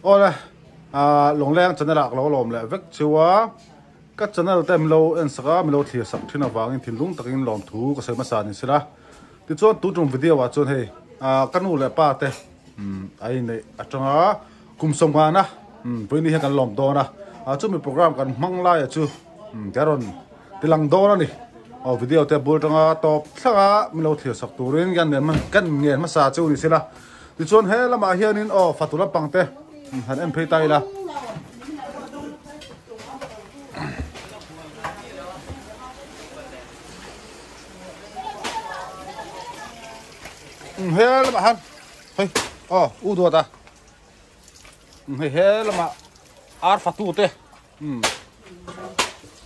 Awle Lawngleng channel ah ka lo lawm leh vek cheu a, ka channel te milo en sak a, milo thlir sak thin avangin thinlung takin lawmthu ka sawi hmasa ni sela. Tichuan tun tum video ah chuan hei ka nu leh pa te a inneih atanga kum sawmngana vawiin hian kan lawm dawn a, chumi program kan hmang laia chu ka rawn tilang dawn a ni. Aw video te bul tanga tawp thlanga milo thlir sak turin kan ngen hmasa chu ni sela. Tichuan he lamah hianin aw fatu lampang te han en phei ta ila. He lamah han hei aw u duat a hei he lamah ar fatu te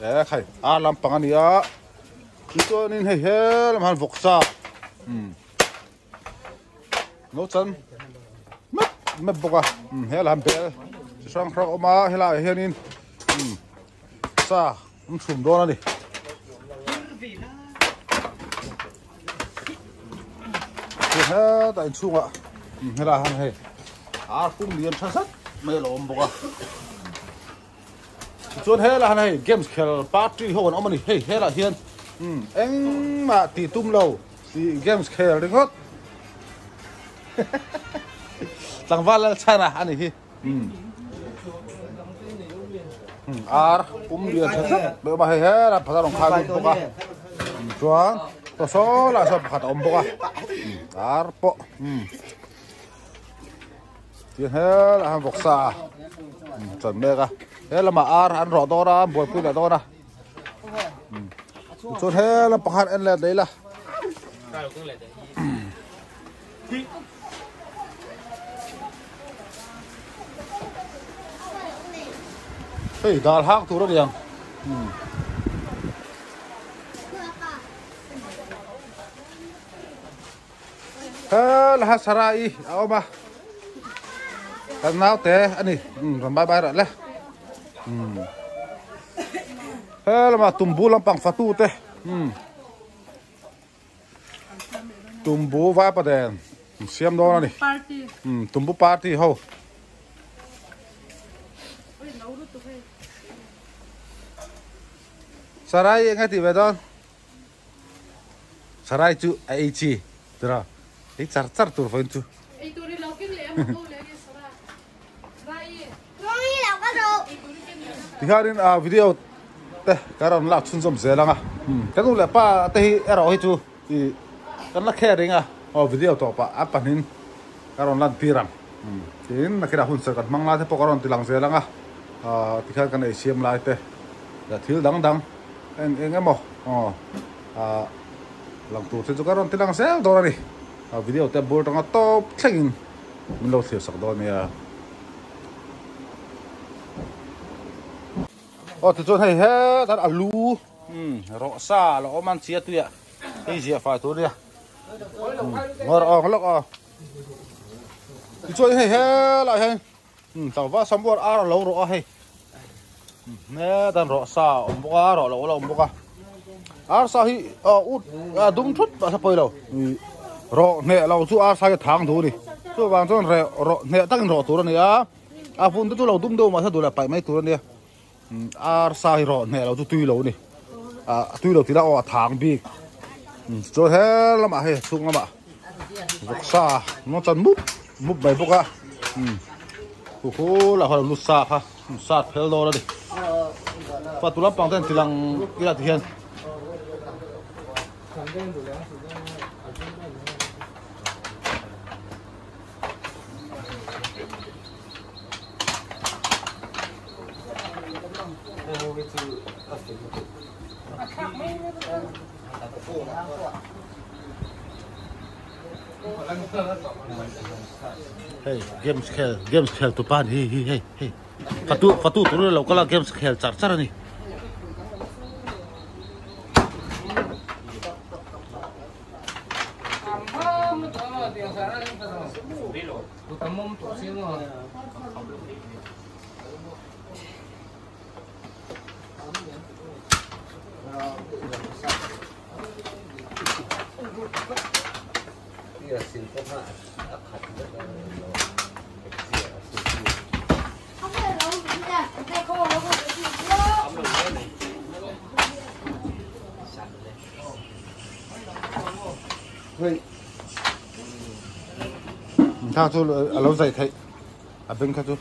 e khai ar lampang a ni a tichuanin hei he lamah han vawksa No chan map map bawk a helai han bel chi hrang hrang a awm a helaiah hianin sa an chhum dawn a ni. Hetah inchhungah helaiah hian hei ar pum lian tha zet mai a lo awm bawk a tichuan helaiah hian hei games khel party ho an awm a ni hei helaiah hian engmah tih tum lo. Tih games khel ringawt tlangval lal chhan a ani hi ar pum lian tha zet mai awm a hei hera pakhat a rawn khai lut bawk a chuan chaw saw lah sawn pakhat a awm bawk a ar pawh tin helaiah hian vawksa chan mek a he lamah ar an rawh dawn a an buaipui leh dawn a. Chuan he lam pakhat en let leh ila. Hei dal hak tur a ni ang. He laha sarai a awm a. Kan naute a ni. Rawn bye bye rah le. He lamah tumbu lampang fatu te. Tumbu vaipa den siam dawn a ni. Tumbu party ho. Sarai eng a tih ve dawn? Sarai chu a ei chi tura ei char char tur vawiin chu. Ei tur i lo ken leh a ho leh nge Sarai. Rai i. Tikhanin a video te ka rawn lak chhunzawm zel ang a. Ka nu leh pa te hi erawh hi chu i kan la kher ring a aw video tawh pah a pahnin ka rawn lan tir ang. Tin nakinah hun serh kan hmang lai te pawh ka rawn ti lang zel ang a tikhan kan ei siam lai te leh thil dang dang. Eng eng emaw aw ah lang tur te chu ka rawn ti lang zel dawn a ni a video te bul tanga tawp thlengin min lo thlir sak dawn nia aw tichuan hei hetah alu rawh sa a lo awm a an chhia tuiah hei ziah fai tur a nia ngawr awng lawk aw tichuan hei helaiah hian Tlangval sambuar ar a lo rawh a hei hetan rawh sa a awm bawk a rawh loh a awm bawk a ar sa hi ut a dum thut mahse pawi lo rawh hneh lo chu ar sa hi a thang duh a ni chuvang chuan reh rawh hneh takin rawh tur a ni a a vun te chu lo dum deuh mahse duh leh paih mai tur a nia ar sa hi rawh hneh lo chu tui lo a ni a tui lo tih lah aw a thang bik chuan he lamah hei chhung lamah vawksa nawn chan mup mup mai bawk a hu hu lah khan lu sa kha sat phel dawn a ni fatu lampang te an ti lang ila ti hian. Hei games khel games khel tu pa ni hi hei hei fatu fatu tur lo kala games khel char char ani. Kha chu a lo zai theih a beng kha chu.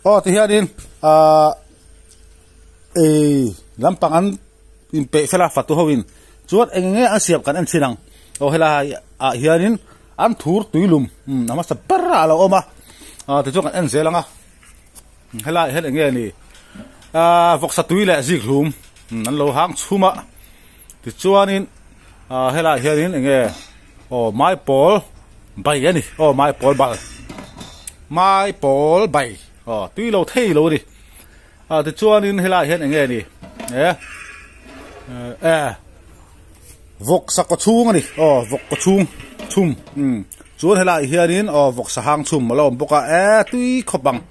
Aw ti hianin ahh ei lampang an inpeih fel a fatu ho in chuan eng nge an siam kan en thin ang aw helai ah hianin an thur tuilum a hmasa ber a lo awm a ah tichuan kan en zel ang a helai ah hian eng nge ni ahh vawksa tui leh zik hlum an lo hang chhum a tichuanin ah helai ah hianin eng nge aw maipawl bai a ni aw maipawl bal maipawl bai aw tui lo thei lo a ni ah tichuanin helai ah hian eng nge ni eh eh vawksa kaw chhung a ni aw vawk kaw chhung chhum umm chuan helai ah hianin aw vawksa hang chhum a lo awm bawk a eh tui khawp ang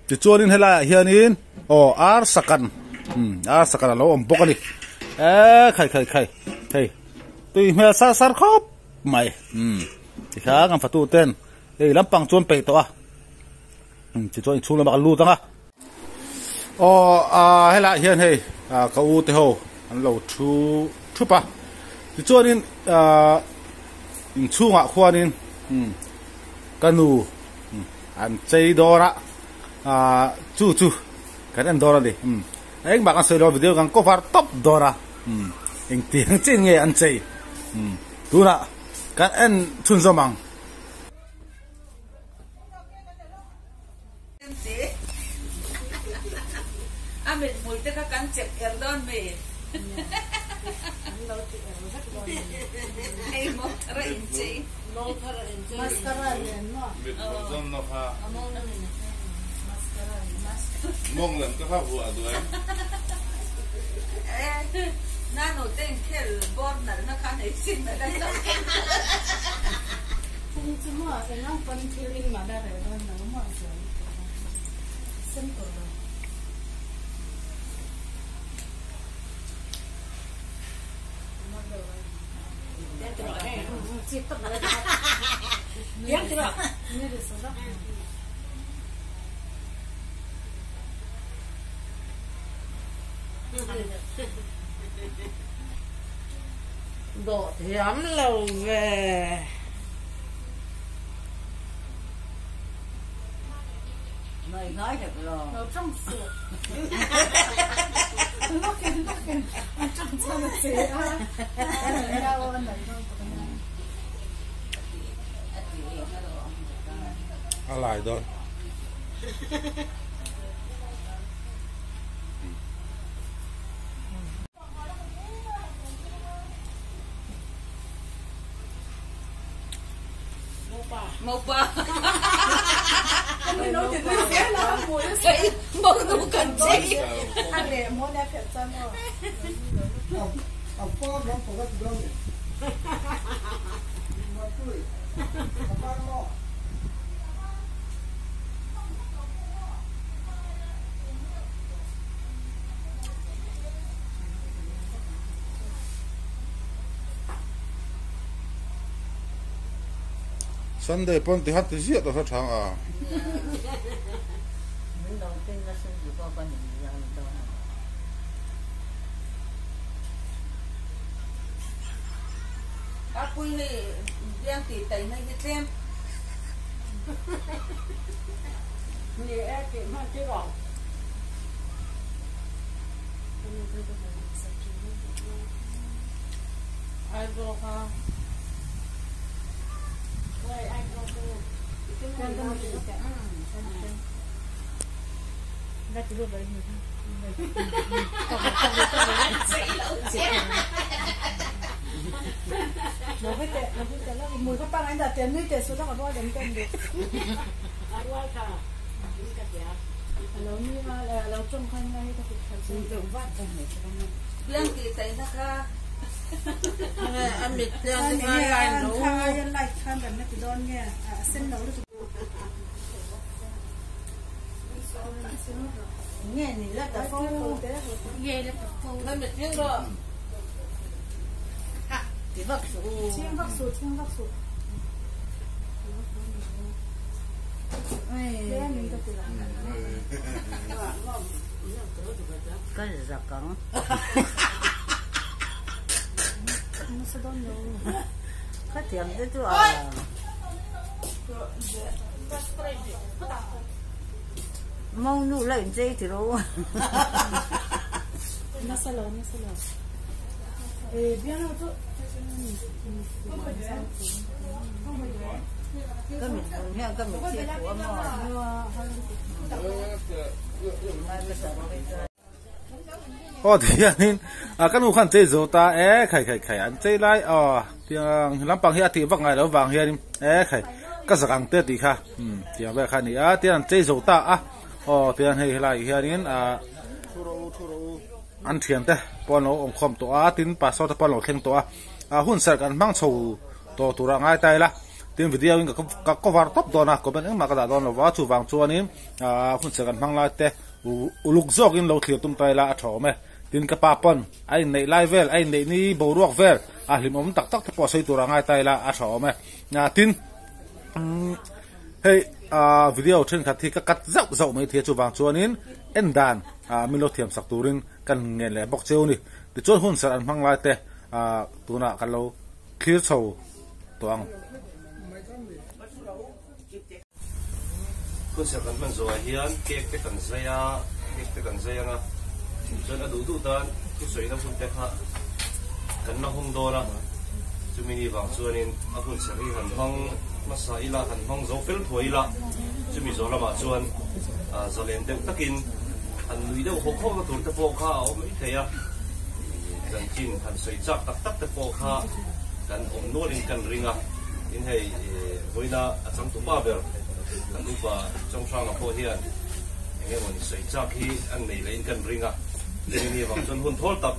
tichuanin helai ah hianin aw arsa kan umm arsa kan a lo awm bawk a ni eh khai khai khai hei tui hmel sar sar khawp mai umm tikhan kan fatu ten hei lampang chuan peih tawh a umm tichuan inchhung lamah kan lut ang a. Aw ah helaiah hian hei ah ka u te ho an lo thu thup a tichuanin ah inchhungah khuanin umm ka nu an chei dawr a ah chu chu kan en dawr a ni umm engmah kan sawi lo video kan cover tawp dawr a umm engtiang chin nge an chei umm tunah kan en chhunzawm ang. A mithmul te kha kan chep er dawn mi. Hei mo thar a inchei. Nano te inkhel bawr nalh na kha nei sin a la chauh. Dawh thiam lo ve. A lai dawn. Mopa. Monu kan chei. Sunday pawn ti han ti ziah tawh hla thang a. Aw tihianin ah ka nu khan chei zo ta e khai khai khai an chei lai aw tiang lampang hi a tih vak ngai lo vang hianin e khai ka zak ang te tih kha umm tiang vel kha a ni a tiang an chei zo ta a aw tiang hei helai hianin ah an thiante pawh an lo awm khawm tawh a tin pastor te pawh an lo thleng tawh a ah hun serh kan hmang chho tawh turah ngai ta ila tin video in ka cover tawp dawn a comment engmah ka dah dawn lova chuvang chuanin ah hun serh kan hmang lai te uluk zawkin lo thlir tum ta ila a tha awm e tin ka pa pawn a inneih lai vel a inneih ni boruak vel a hlimawm tak tak te pawh sawi turah ngai ta ila a tha awm e ah tin Hei ah video thenkhat hi ka cut zauh zauh mai thei a chuvang chuanin en dan ah min lo thiam sak turin kan ngen leh bawk cheu a ni. Tichuan hun serh an hmang lai te ah tunah kan lo thlir chho tawh ang. Hun serh kan hman zawhah hian cake te kan zai a, cake te kan zai ang a, chuan a duh duh tan thusawina hun te kha kan la hawng dawn a. Chumi ni vang chuanin a hun serh hi han hmang hmasa ila, han hmang zo fel thuai ila, chumi zawh lamah chuan zalen deuh takin han nui deuh hawk hawkna tur te pawh kha a awm mai thei a, chanchin han sawi chak tak tak te pawh kha kan awm nualin kan ring a, tin hei vawiina a changtu pa ber kan upa Chawnghranga pawh hian eng emaw ni sawi chak hi an nei lehin kan ring a, chumi ni vang chuan hun thawl tak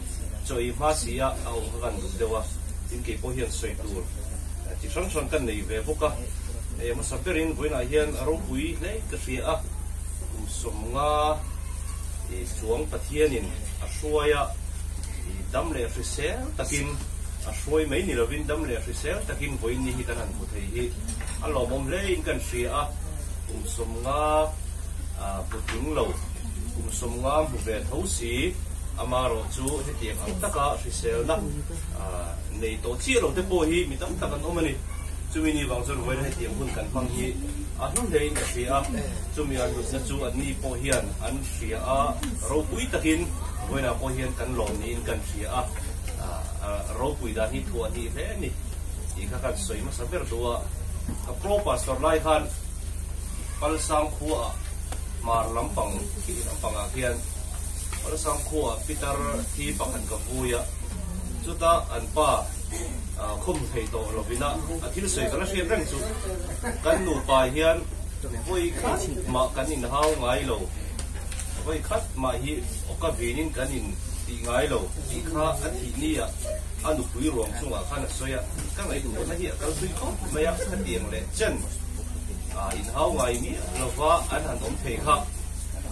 Chaw i hma si a, a awm kha kan duh deuh a, tin kei pawh hian sawi tur chi hrang hrang kan nei ve bawk a, hei hmasa berin vawiinah hian a ropui hle ka hria a, kum sawmnga i chuang Pathianin a hruai a, i dam leh hrisel takin a hruai mai ni lovin dam leh hrisel takin vawiin ni hi kan han hmu thei hi a lawmawm hlein kan hria a, kum sawmnga hmu tling lo, kum sawmnga hmu ve tho si. Amarawh chu hetiang ang taka hriselna nei tawh chiah lo te pawh hi mi tam tak an awm a ni. Chumi ni vang chuan vawiin hetiang hun kan hmang hi a hlu hlein ka hria a, chumi a hlutna chu anni pawh hian an hria a, ropui takin vawiinah pawh hian kan lawm niin kan hria a, ropui dan hi thuah hnih hle a ni tih kha kan sawi hmasa ber duh a. Ka pro pastor lai khan Palsang khuaah hmar lampang khi lampangah khian Awlsam khuaah Peter thi pakhat ka vui a, chuta an pa khum thei tawh lovina a thil sawi ka la hriat reng chu kan nupa hian vawi khat mah kan inhau ngai lo, vawi khat mah hi awka vinin kan in tih ngai lo tih kha a thih ni ah a nupui ruang chungah khan a sawi a, ka ngaihtuahna hi a kal thui khawp mai a, khatiang leh chen inhau ngai miah lova an han awm thei kha.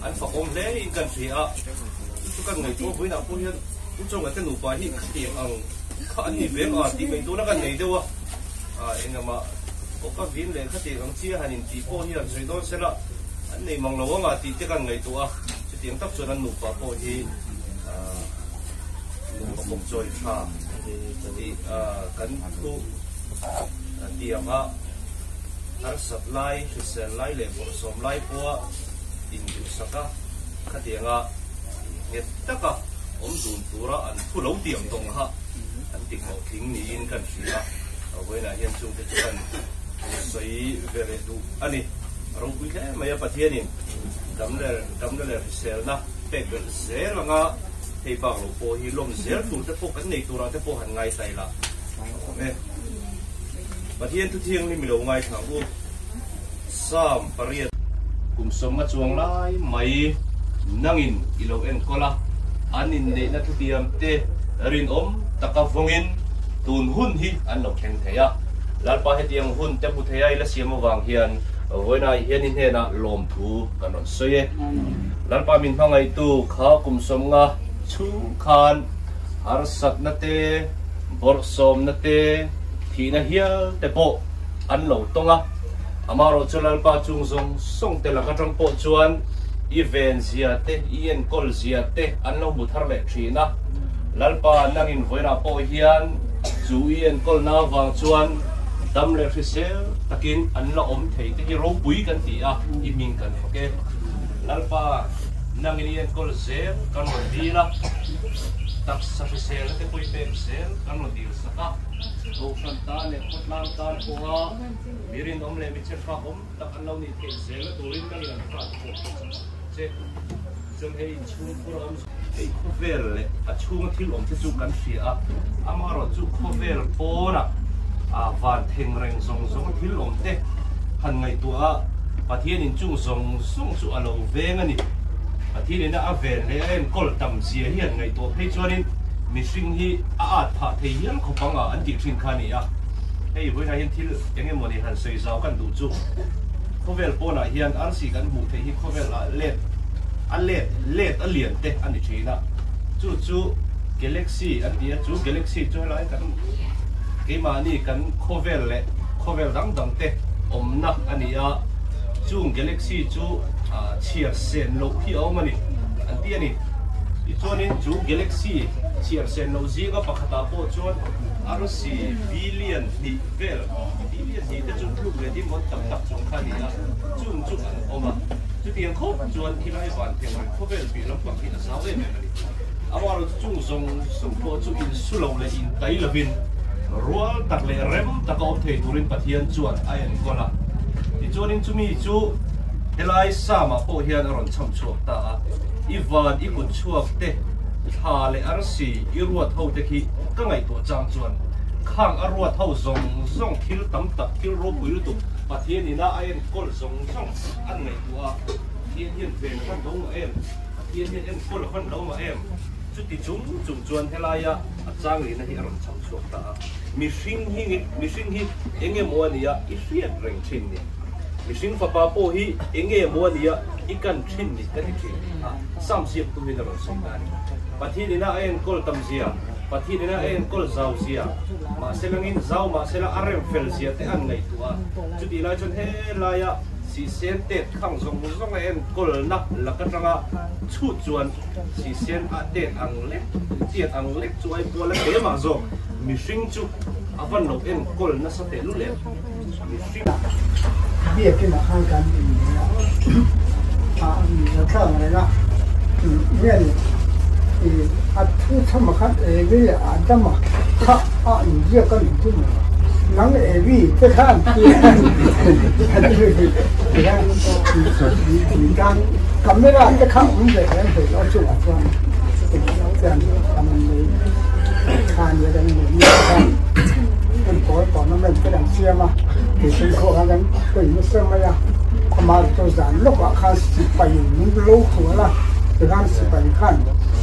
An fakawm hle in kan hria a, chu chu kan ngaihtuah vawiinah pawh hian U Chawnga te nupa hi khatiang ang kha an ni veng a tih ngaihtuahna kan nei deuh a, engemaw awka vin leh khatiang ang chia han intih pawh hi han sawi dawn sela an nei mang lo anga tih te kan ngaihtuah a, chutiang tak chuan an nupa pawh hi nupa kawp chawi tha tih kan thu tiang a, harsat lai, hrisel lai leh bawrhsawm lai pawha induhsak a, khatianga nghet taka awm dun tura an thu lo tiam tawng kha an ti hlawhtling niin kan hria a, vawiinah hian chungte chu kan sawi ve leh duh a ni. A ropui hle mai a, Pathianin damna leh hriselna pek belh zel anga hei bak lo pawh hi lawm zel tur te pawh kan nei turah te pawh han ngaithla ila a awm e. Pathian thuthianghlim i lo ngaithla ang u. Psalm pariat. Kum sawmnga chuang lai mai nangin i lo enkawl a, an inneihna thutiam te rinawm taka vawngin tun hun hi an lo thleng thei a. Lalpa hetiang hun te hmu thei a i la siam avang hian vawiinah hian i hnenah lawmthu kan rawn sawi e. Lalpa min hmangaihtu kha kum sawmnga chhung khan harsatna te, bawrhsawmna te, thihna hial te pawh an lo tawng a. Amaherawh chu Lalpa chung zawng zawng te lak atang pawh chuan i ven zia te, i enkawl zia te an lo hmu thar leh thin a. Lalpa nangin vawiinah pawh hian chu i enkawlna avang chuan dam leh hrisel takin an la awm thei te hi ropui kan ti a, i hming kan fak e. Lalpa nangin i enkawl zel kan rawn dil a, taksa hriselna te pawh i pek zel kan rawn dil sak a, Kohhran tan leh khawtlang tan pawha Mi rinawm leh mi chhekfak awm tak an lo nih theih zelna turin ka lian hrat pawh ka chak che. Chuan hei inchhung khur a awm hei khawvel leh a chhunga thil awm te chu kan hria a, amaherawhchu khawvel pawnah a van theng reng zawng zawnga thil awm te han ngaihtuah a, Pathian inchung zawng zawng chu a lo veng a ni. Pathian ina a ven leh a enkawl tam zia hi han ngaihtuah phei chuanin mihring hi a at phah thei hial khawp ang a an tih thin kha a ni a. Hei vawiinah hian thil eng emaw ni han sawi zau kan duh chu khawvel pawnah hian arsi kan hmuh theih hi khawvel ah let a let let a lian te a ni thin a, chu chu galaxy an ti a, chu galaxy chu helai kan keimahni kan khawvel leh khawvel dang dang te awmna a ni a, chung galaxy chu chhiar sen loh hi a awm a ni an ti a ni. Tichuanin chu galaxy chhiar sen loh zinga pakhatah pawh chuan Arsi billion hnih vel, billion hnih te chu tluk leh ding hawn tam tak chung kha a ni a, chung chu an awm a. Chutiang khawp chuan khilai van theng reng khawvel piah lampang hi a zau em em a ni. Amaherawhchu chu chung zawng zawng pawh chu insu lo leh intai lovin rual tak leh rem taka awm thei turin Pathian chuan a enkawl a. Tichuanin chumi chu helai Psalm-ah pawh hian a rawn chham chhuak ta a, I van i kut chhuak te, thla leh arsi i ruat ho te khi ka ngaihtuah chang chuan khang a ruat ho zawng zawng thil tam tak thil ropui lutuk Pathian ina a enkawl zawng zawng an ngaihtuah a, Pathian hian ven a van lo mah em, Pathian hian enkawl a van lo mah em, chuti chung chung chuan helaia a chang lehna hi a rawn cham chhuak ta a, mihring hi mihring hi eng emaw a nia i hriat reng thin ni, mihring fapa pawh hi eng emaw a nia i kan thin ni ka ti thin a, Sam siamtu hian a rawn sawi ta a ni. Pathian ina a enkawl tam zia, Pathian ina a enkawl zau zia, mahse langin zau mahsela a rem fel zia te an ngaihtuah a. Chutih lai chuan helaia sihsen tet khang zawng zawng a enkawlna lak atanga chhut chuan sihsen a tet ang lek, tiat ang lek chu ai pual a hle mah zawk. Mihring chu a van lo enkawl nasa teh lul em? Mihring. Biakin ah khan kan inneih a, a thlak reng a, nge ni ih a thu chham ah khan Evi leh Adama kha a inziak a ni chu maw? Nang Evi te khan tihian camera te kha awm ve em hei lo chungah chuan tihian kan nei khan leh kan nei mi khan kan pawl tournament te kan siam a mihring khawh khan kan pawi nasa mai a amah chu zan lawkah khan sipai min lo hual a tikhan sipai khan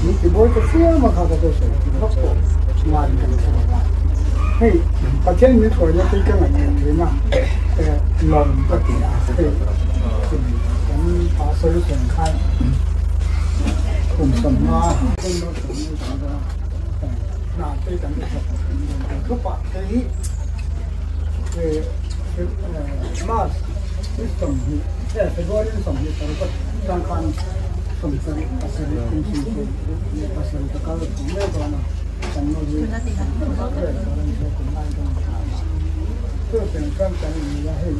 min ti buai ta chiam a kha ka chu sawi tih vak pawh ngai kan hre lo a hei Pathian min hruaina te hi ka ngaihtuah thin a lawm ka ti a hei kan pastor chen khan kum sawmhma hna te kan thawk thupah te hi March ni sawmhnih February ni sawmhnih paruk atang khan sawmsarih pasarih kum sawmsarih pasarih ka kal thawh mek dawn a kan nu hi vel tur a ni hle kum lai dawn ta a chu tiang chuan kan in nia hei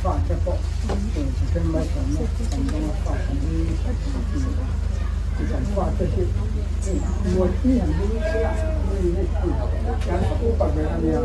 fa te pawh Pathian malsawmna kan dawng a fa kan hi kan fa te hi mualpi han ding chiah kan upa ber a nia.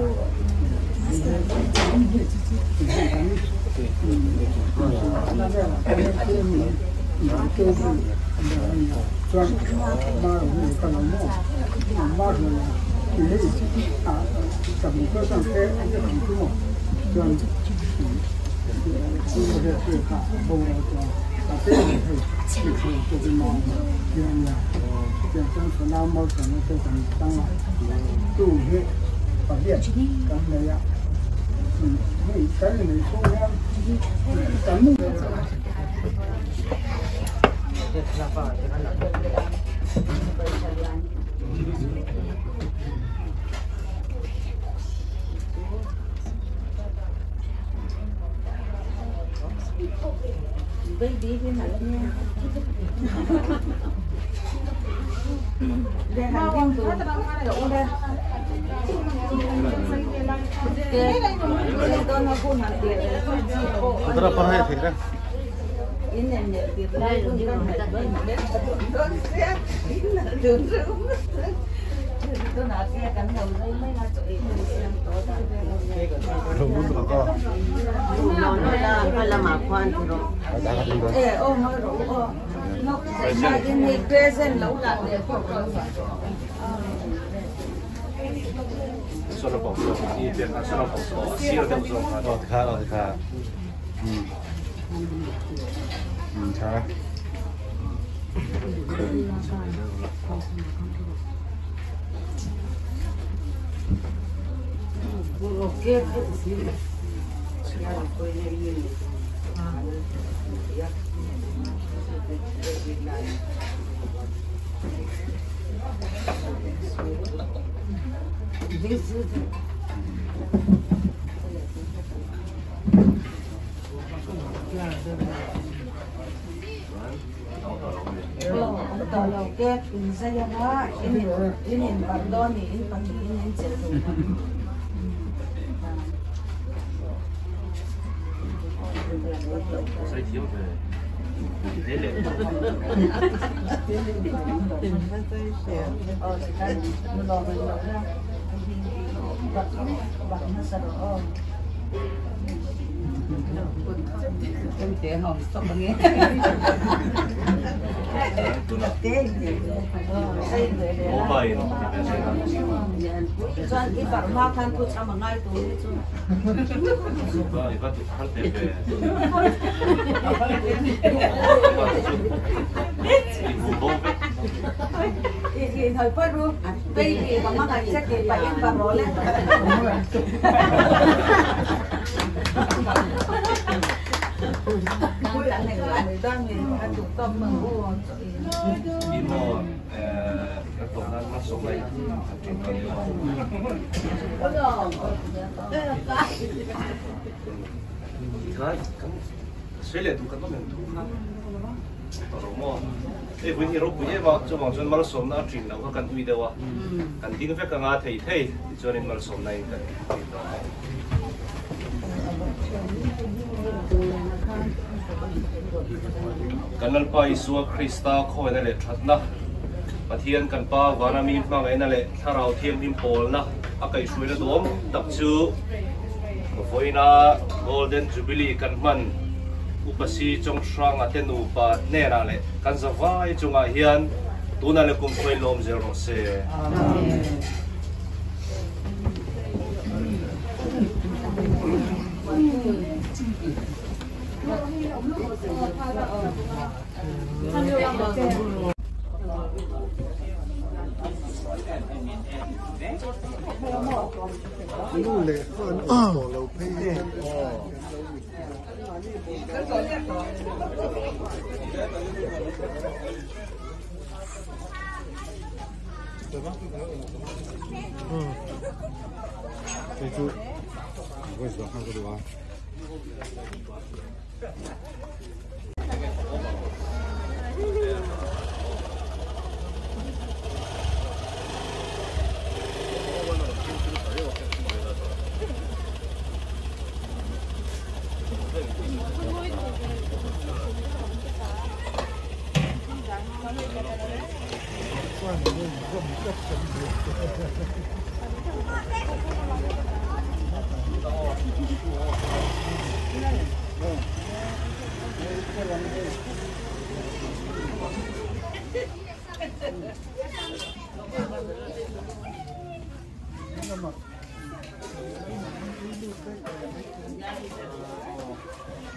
Krista khoina le thatna Pathian kan pa vanami hmangaina le thlarau thiam him pawlna a kai hruaina dawm tak chu voina Golden Jubilee kan hman upasi chong hranga te nupa hnenah le kan zawai chungah hian tuna le kum khoi lawm zel rawh se. Amen.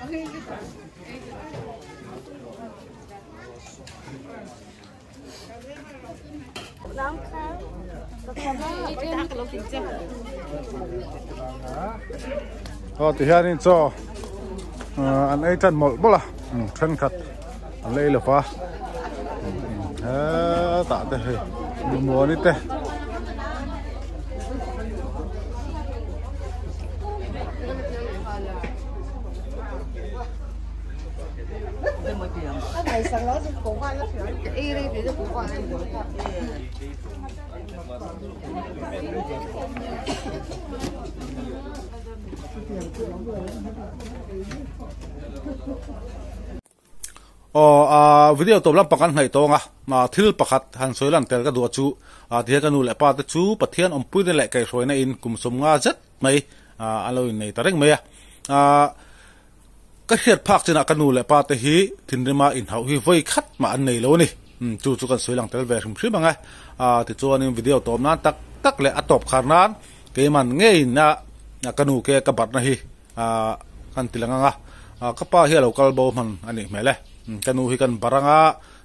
Aw tihianin chaw an ei tan mawlh mawlh a thenkhat an la ei lo va hetah te hei lungmuani te. Aw ah video tawp lampang kan hnaih tawng a ah thil pakhat han sawi lan tel ka duh a chu ah tihian ka nu leh pa te chu Pathian awmpuina leh kaihhruaina in kum sawmnga zet mai ah an lo innei ta reng mai a ah Ka hriat phak chinah ka nu leh pa te hi thinrima inhauh hi vawi khat mah an nei lo a ni. Umm chu chu kan sawi lang tel ve hrim hrim ang e. Aa tichuanin video tawp nan tak tak leh a tawp khar nan keiman ngeiin a ka nu ke ka barhna hi aa kan ti lang ang a. Aa ka pa hi a lo kal bo hman a nih hmel e. Umm ka nu hi kan barh ang a,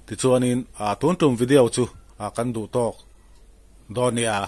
tichuanin aa tun tum video chu aa kan duh tawk dawn nia.